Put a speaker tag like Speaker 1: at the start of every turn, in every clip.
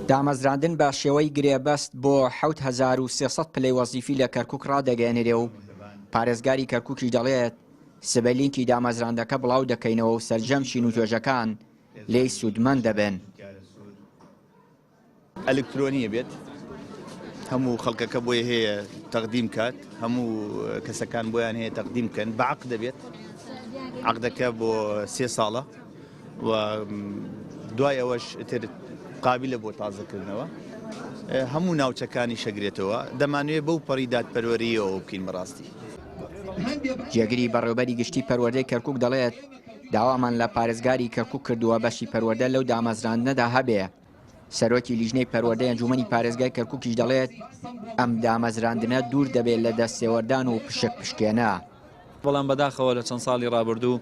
Speaker 1: دامەزراندن بە شێوەی گرێبەست بۆ 7300 پلەی وەزیفی لە کەرکوک ڕادەگەیەنرێ و پارێزگاری کەرکوکیش دەڵێت، سبەی لینکی دامەزراندەکە بڵاو دەکەینەوە و سەرجەم چین و توێژەکان لێی سوودمەند دەبن.
Speaker 2: ئەلکترۆنیە بێت هەموو خەڵکەکە بۆی هەیە تەقدیم کات هەموو کەسەکان بۆیان هەیە تەقدیم بکەن بە عەقد دەبێت عەقدەکە بۆ سێ ساڵە و دوای ئەوەش تر قابلە بۆ تازەکردنەوە هەموو ناوچەکانی شەگرێتەوە دەمانوێ بەو پەڕی دادپەروەریەوە بکەین بەڕاستی.
Speaker 1: جێگری بەڕێوبەری گشتی پەروەردەی کەرکوک دەڵێت، داوامان لە پارێزگاری کەرکوک کردووە بەشی پەروەردە لەو دامەزراندنەدا هەبێ. سەرۆکی لیژنەی پەروەردەی ئەنجومەنی پارێزگای کەرکوکیش دەڵێت، ئەم دامەزراندنە دوور دەبێت لە دەستێوەردان و پشک پشکێنە.
Speaker 3: بەڵام بەداخەوە لە چەند ساڵی ڕابردوو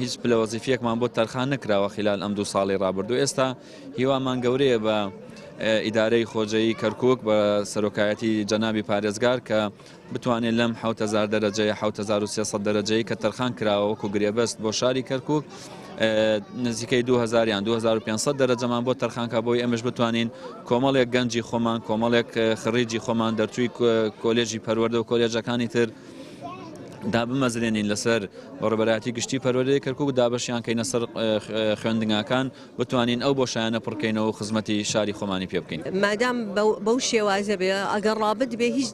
Speaker 3: هیچ پلە وەزیفیەکمان بۆ تەرخان نەکراوە خلال ئەم دوو ساڵی ڕابردوو ئێستا هیوامان گەورەیە بە ئیدارەی خۆجێی کەرکک بە سەرۆکایەتی جەنابی پارێزگار کە بتوانێت لەم 7000 دەرەجەیە 7300 دەرەجەی کە تەرخان کراوە وەکو گرێبەست بۆ شاری کەرکک نزیکەی 2000 یان 2500 دەرەجەمان بۆ تەرخانکە بۆی ئەمەش بتوانین کۆمەڵێک گەنجی خۆمان کۆمەڵێک خڕیجی خۆمان دەرچووی کۆلێژی پەروەردە و کۆلێژەکانی تر دابمەزرێنین لەسەر بەڕێوەبەرایەتی گشتی پەروەردەی کەرکوک دابەشیان کەینە سەر خوێندنگاکان بتوانین ئەو بۆشایانە پڕکەینەوە و خزمەتی شاری خۆمانی پێ بکەین.
Speaker 4: مادام بەو شێوازە بێ ئەگەر ڕابت بێ هیچ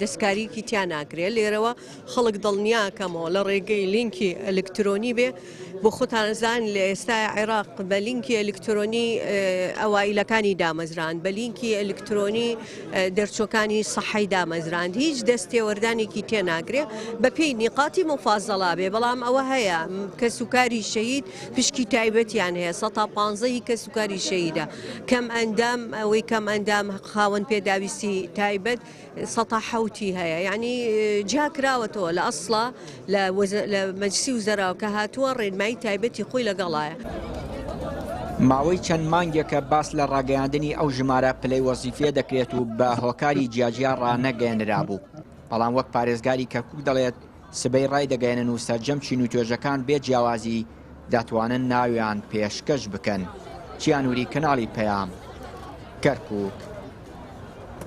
Speaker 4: دەستکاریکی تیا ناکرێ لێرەوە خەڵک دڵنیا کەمەوە لە ڕێگەی لینکی ئەلکترۆنی بێ بۆ خۆتان ئەزان لە ئێستا عێراق بە لینکی ئەلکترۆنی ئەوایلەکانی دامەزراند بە لینکی ئەلکترۆنی دەرچوەکانی سەحەی دامەزراند هیچ دەست تێوەردانێکی تێناگرێ بە پێی نیقاتی موفازەڵا بێ بەڵام ئەوە هەیە کەسوکاری شەهید پشکی تایبەتیان هەیە سەتا پانزەی کەسوکاری شەهیدە کەم ئەندام ئەوەی کەم ئەندام خاوەن پێداویستی تایبەت سەتا حەوتی هەیە یعنی جیا کراوەتەوە لە ئەسڵا لە مەجلسی وزەراوە کە هاتووە ڕێنمایی تایبەتی خۆی لەگەڵایە.
Speaker 1: ماوەی چەند مانگێکە باس لە ڕاگەیاندنی ئەو ژمارە پلەی وەزیفیە دەکرێت و بە هۆکاری جیاجیا ڕانەگەیەنرابوو، بەڵام وەک پارێزگاری کەرکوک دەڵێت، سبەی ڕایدەگەیەنن و سەرجەم چین و توێژەکان بێ جیاوازی دەتوانن ناویان پێشکەش بکەن. چیا نوری، کەناڵی پەیام، کەرکوک.